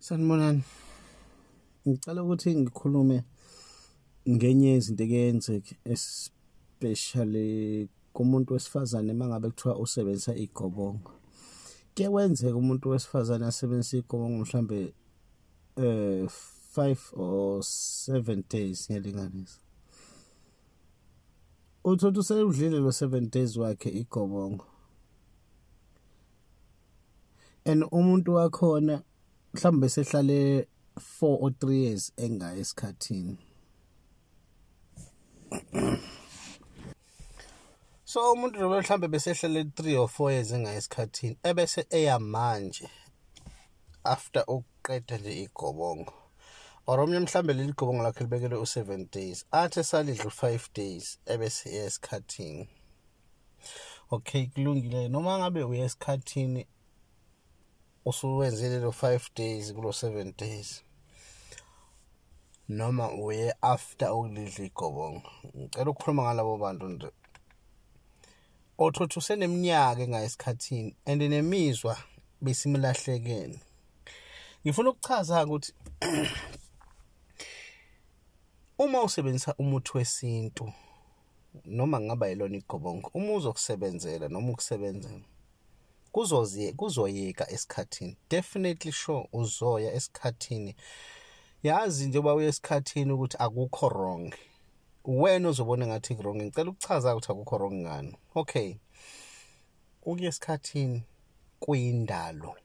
Sanibonani. Ngicela ukuthi ngikhulume ngenye yezinto ekuyenzeka especially kumuntu wesifazane mangabe kuthiwa usebenzisa igobongo. Kuye kwenzeka umuntu wesifazane asebenzise igobongo mhlambe 5 or 7 days ngiyalinganisa. Uthole usewudlile lo 7 days wakhe igobongo. And umuntu wakhona mhlawumbe sehlale 4 or 3 years engayi esikhathini. So umuntu lo mhlawumbe besehlale 3 or 4 years engayi esikhathini ebese eya manje after ukuqeda nje igobongo. Or omnye mhlawumbe leli gobongo lakhe libekelwe u7 days, athi esalidla u5 days ebese eya esikhathini. Okay, kulungile. Noma ngabe uya esikhathini usuwenzile lo 5 days kulo 7 days noma uye after ukulidla igobongo. Ngicela ukukhuluma ngalabo bantu nje othothi useneminyaka engayi esikhathini and nemizwa besimlahlekene. Ngifuna ukuchaza ukuthi uma usebenzisa umuthi wesintu noma ngaba yilona igobongo, uma uzokusebenzela noma ukusebenzela kuzoyeka esikhathini. Definitely sure uzoya esikhathini. Yazi njengoba uya esikhathini ukuthi akukho wrong. Wena uzobona ngathi wrong. Ngicela ukuchaza ukuthi akukho wrong ngani. Okay. Ukuya esikhathini kuyindalo.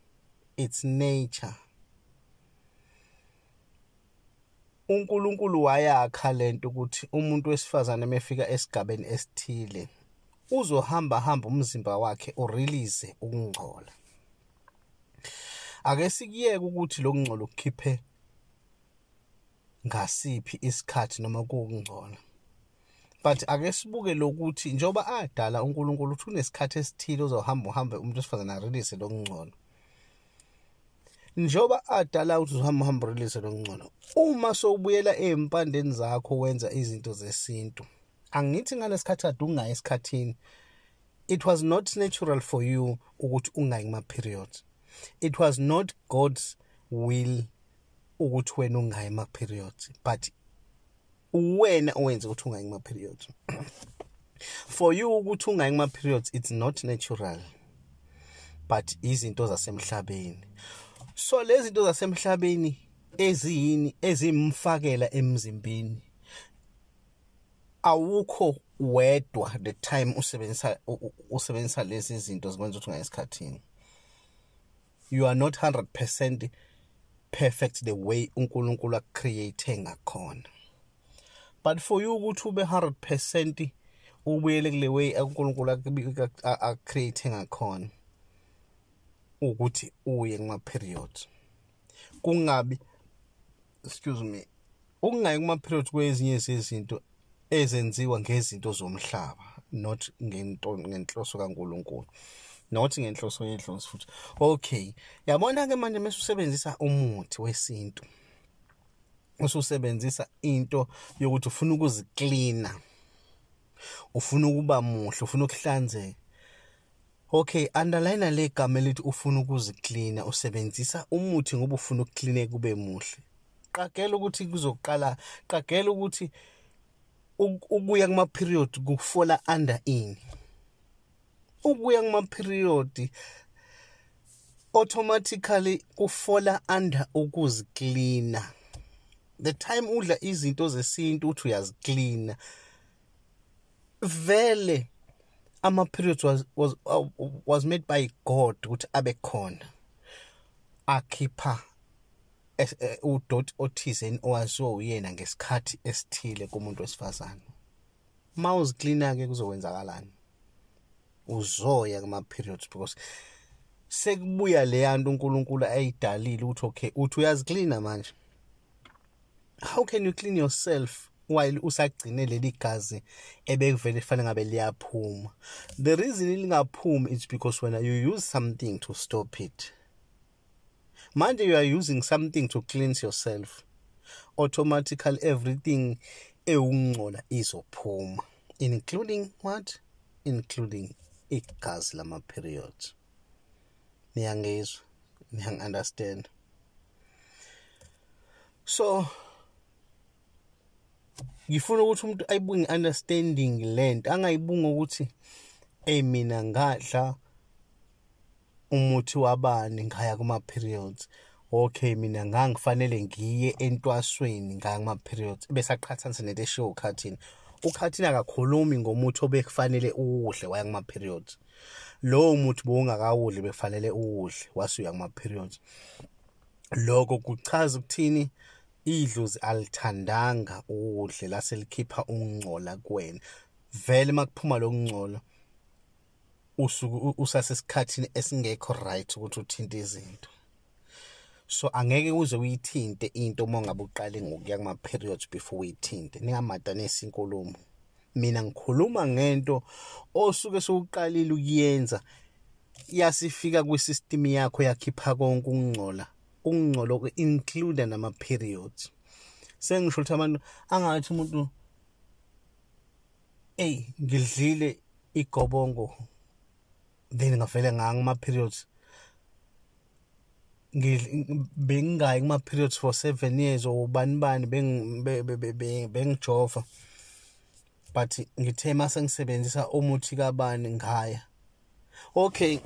It's nature. uNkulunkulu wayakha lento ukuthi umuntu wesifazane mefika esigabeni esithile uzohamba hamba umzimba wakhe urelease ukungcola. Ake sikuyeke ukuthi lokungcola ukukhiphe ngasiphi isikhathi noma kukungcola. But ake sibuke lokuthi njengoba adala uNkulunkulu uthi unesikhathi esithile uzohamba uhambe umuntu wesifazane arelease lokungcola. Njengoba adala ukuthi uzohamba uhambe urelease lokungcola, uma sowubuyela empandeni zakho wenza izinto zesintu, angithi ngalesikhathi kade ungayi esikhathini, it was not natural for you ukuthi ungayi kuma periods. It was not God's will ukuthi wena ungayi kuma periods, but wena owenza ukuthi ungayi kuma periods. For you ukuthi ungayi kuma periods, it's not natural, but izinto zasemhlabeni. So lezi zinto zasemhlabeni eziyini ezimfakela emzimbeni, awukho wedwa the time usebenzisa lezi zinto zikwenza ukuthi ungayi esikhathini. You are not 100% perfect the way uNkulunkulu akucreate ngakhona. But for you ukuthi ube 100% ubuyele kule way uNkulunkulu akucreate ngakhona, ukuthi uye kuma periods. Kungabi, excuse me, ukungayi kuma periods kwezinye izinto ezenziwa ngezinto zomhlaba, not ngento ngenhloso kaNkulunkulu, not ngenhloso yedlozi futhi. Okay, yabona ke manje mase usebenzisa umuthi wesintu, ususebenzisa into yokuthi ufuna ukuziklina, ufuna ukuba muhle, ufuna ukuhlanzeka. Okay, underline le gama elithi ufuna ukuziklina, usebenzisa umuthi ngoba ufuna ukuklineka kube muhle. Qagela ukuthi kuzoqala, qagela ukuthi ukuya kuma period kufola under ini. Ukuya kuma period automatically kufola under ukuziklina. The time udla izinto zesintu uthi uyaziklina, vele ama periods was made by God ukuthi abe khona, akhipha udot othizeni owaziwa uyena ngesikhathi esithile kumuntu wesifazane. Mawuziklina ke kuzokwenzakalani? Uzoya kuma periods because sekubuya le nto uNkulunkulu ayidalile ukuthi okay, uthi uyaziklina manje. How can you clean yourself while usagcine leli gazi ebekuvele kufanele ngabe liyaphuma? The reason lingaphumi is because when you use something to stop it. Manje you are using something to cleanse yourself. Automatically everything ewungcola izophuma, including what? Including igazi lama periods. Niyangizwa? Niyangi-understand? So ngifuna ukuthi umuntu ayibuke nge-understanding lento, angayibungi ukuthi ey mina ngadla umuthi wabani ngaya kuma-periods, okay mina ngangifanele ngiye entwasweni ngaya kuma-periods, bese aqhathanise nento eshiwo uKhathini. UKhathini akakhulumi ngomuthi obekufanele uwudle waya kuma-periods, lowo muthi bowungakawudli bekufanele uwudle wase uya kuma-periods. Lokho kuchaza ukuthini? Idlozi alithandanga uwudle lase likhipha ukungcola kuwena. Vele makuphuma lokungcola usuke usasesikhathini esingekho right ukuthi uthinte izinto. So angeke uze uyithinte into uma ngabe uqale ngokuya kuma-periods before uyithinte. Ningamadanisi inkulumo. Mina ngikhuluma ngento osuke sewuqalile ukuyenza, yasifika kwi-system yakho yakhipha konke ukungcola, ukungcola oku-include nama-periods. Sengisho ukuthi abantu angathi umuntu ey ngidlile igobongo then ngavele ngaya kuma-periods, bengingayi kuma-periods for 7 years or bani bani bengijova, but ngithe mase ngisebenzisa umuthi kabani ngaya. Okay,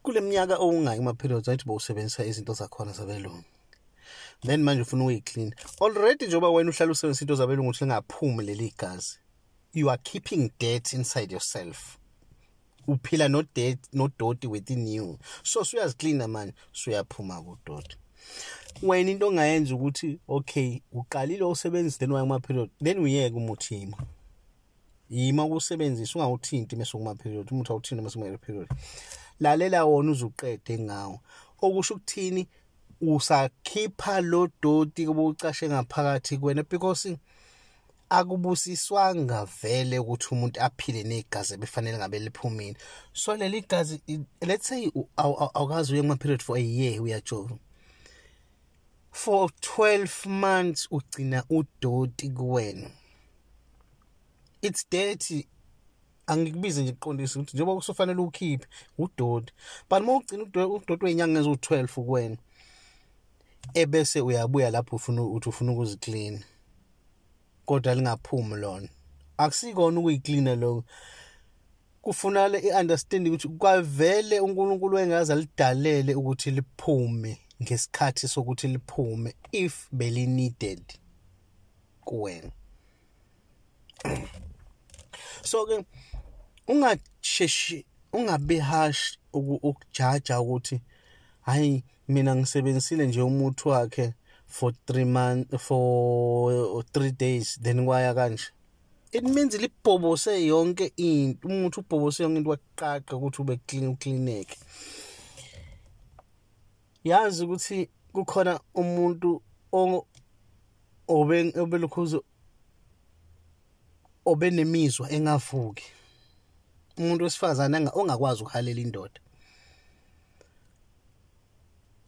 kule minyaka owungayi kuma-periods ayithi bowusebenzisa izinto zakhona zabelungu, then manje ufuna ukuyi-clean already. Njengoba wena uhlala usebenzisa into zabelungu ukuthi lingaphumi leli gazi, you are keeping dirt inside yourself, uphila no dirt, no doti within you. So suyaziklina manje, suyaphuma kudoti. Wena into ongayenza ukuthi okay uqalile usebenzisa then waya kuma-period, then uyeke umuthi, yima yima ukusebenzisa, ungawuthinti mase kuma-period, umuthi awuthinti mase kuma-period, lalela wona uzuqede ngawo. Okusho ukuthini? Usakhipha lo doti obucashe ngaphakathi kuwena, because akubusiswanga vele ukuthi umuntu aphile negazi ebefanele ngabe liphumile. So leli gazi, let's say awukazi uye kuma-period for a year, uyajova for 12 months, ugcina udoti kuwena, it's dirty. Angikubize nje kuqondisa ukuthi njengoba kusofanele ukhiphe udoti, but uma ugcina udoti weyinyanga eziwu-12 kuwena, ebese uyabuya lapho ufuna uthi ufuna ukuziklina kodwa lingaphumi lona, akusikona ukuyiklina lokho. Kufunala i-understanding ukuthi kwavele uNkulunkulu engaze alidalele ukuthi liphume ngesikhathi sokuthi liphume if beli needed kuwena. So ke ungasheshi, ungabi harsh ukujaja ukuthi hayi mina ngisebenzisile nje umuthi wakhe for 3 months, for 3 days, then kwaya kanje. It means libhobose yonke into, umuthi ubhobose yonke into waqaqa ukuthi ube clean, uklineke. Yazi ukuthi kukhona umuntu obelokhuze obenemizwa engavuki, umuntu wesifazane ongakwazi ukuhalela indoda,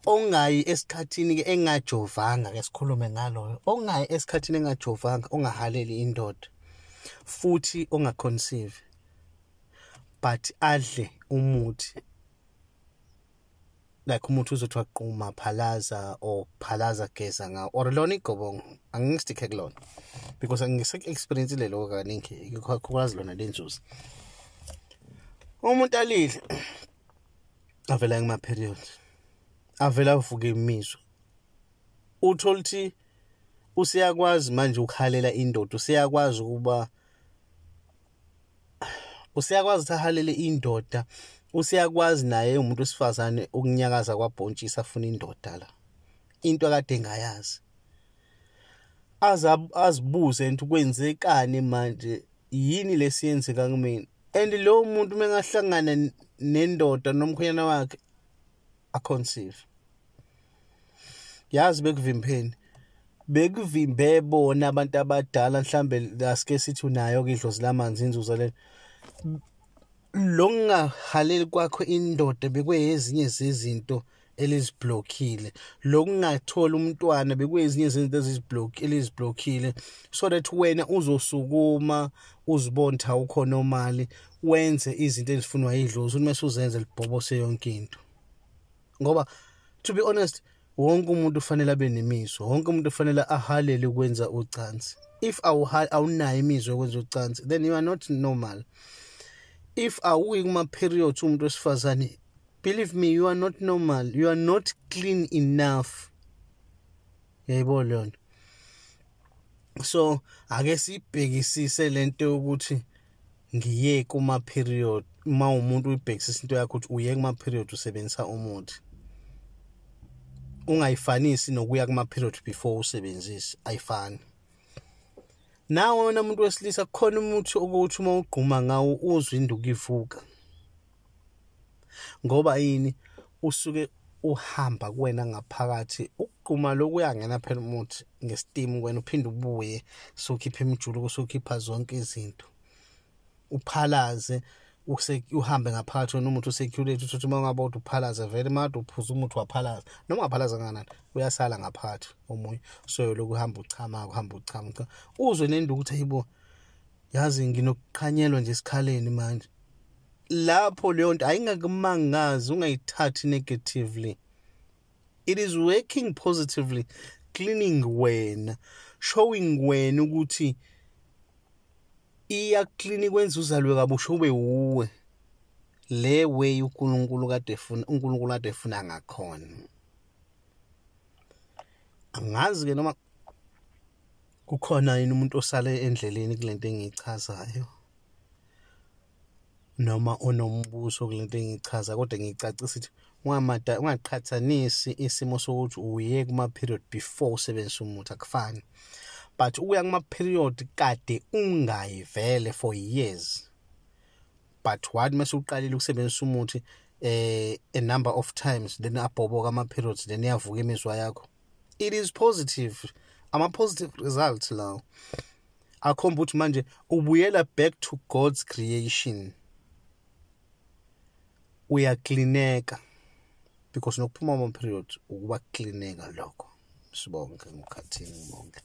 ongayi esikhathini ke engajovanga, ke sikhulume ngaloyo ongayi esikhathini engajovanga, ongahaleli indoda futhi ongaconceive, but adle umuthi like umuthi uzothi waquma phalaza or phalaza geza ngawo or lona igobongo. Angisticke kulona because angisek-experience lelo kaningi, ikakhulukazi lona lenzuzo. Umuntu alidle avela kuma-period, avela avuke imizwa, uthola ukuthi usiyakwazi manje ukuhalela indoda, usiyakwazi ukuba usiyakwazi ukuthi ahalele indoda, usiyakwazi naye umuntu wesifazane ukunyakaza kwabhontshisi afuna indoda la, into akade engayazi. Azibuze into kwenzekani manje, yini lesiyenzeka kumina? And lo muntu mengahlangana nendoda nomkhwenyana wakhe aconceive. Yazi bekuvimbeni, bekuvimbe bona abantu abadala, mhlambe asike sithi unayo ke idlozi lamanzi inzuzo lelo. Lokungahaleli kwakho indoda bekuyezinye zezinto eliziblockile, lokungatholi umntwana bekuyezinye zezinto eliziblockile, so that wena uzosukuma uzibone ukuthi awukho normal, wenze izinto ezifunwa yidlozi, ukuthi mase uzenze libhobose yonke into. Ngoba to be honest, Wonke umuntu ufanele abe nemizwa, wonke umuntu ufanele ahalele ukwenza ucansi. If awunayo imizwa yokwenza ucansi, then you are not normal. If awuyi kuma-periods umuntu wesifazane, believe me, you are not normal, you are not clean enough. Yayibona leyo nto. So ake sibhekisise lento yokuthi ngiye kuma period. Uma umuntu uyibhekisisa into yakho ukuthi uye kuma period usebenzisa umuthi, ungayifanisi nokuya kuma period before usebenzise, ayifani. Nawe wena umuntu wesilisa, kukhona umuthi ukuthi uma ugquma ngawo uzwe induku ivuka. Ngoba yini? Usuke uhamba kuwena ngaphakathi ukugquma lokhu, uyangena phela umuthi nge-steam kuwena, uphinde ubuye sokhipha imijuluko, sokhipha zonke izinto, uphalaze, uhambe ngaphakathi wena umuthi u-circulate. Uthi uma ngabe uthi uphalaze vele, uma kade uphuza umuthi waphalaza, noma ungaphalaza kangakanani, uyasala ngaphakathi omunye. So lokhu uhamba uchama, uhamba uchama, uzwe nenduku ukuthi hayibo, yazi nginokuqhanyelwa nje esikhaleni manje. Lapho leyo nto ayingakumangazi, ungayithathi negatively. It is working positively, cleaning wena, showing wena ukuthi iya-clean, kwenza uzalwe kabusha, ube wuwe le way uNkulunkulu kade efuna, uNkulunkulu kade efuna ngakhona. Angazi ke noma kukhona yini umuntu osale endleleni kulento engiyichazayo, noma onombuso kulento engiyichaza, kodwa ngiyicacisa ukuthi ungamada ungaqhathanisi isimo sokuthi uye kuma period before usebenzisa umuthi, akufani. But ukuya kuma period kade ungayi vele for years, but wathi mase uqalile ukusebenzisa umuthi a number of times, then abhoboka ama periods, then iyavuka imizwa yakho, it is positive, ama positive results lawo akhomba ukuthi manje ubuyela back to God's creation, uyaklineka, because nokuphuma ama period ukuba klineka lokho. Sibonke ngikhathini bonke.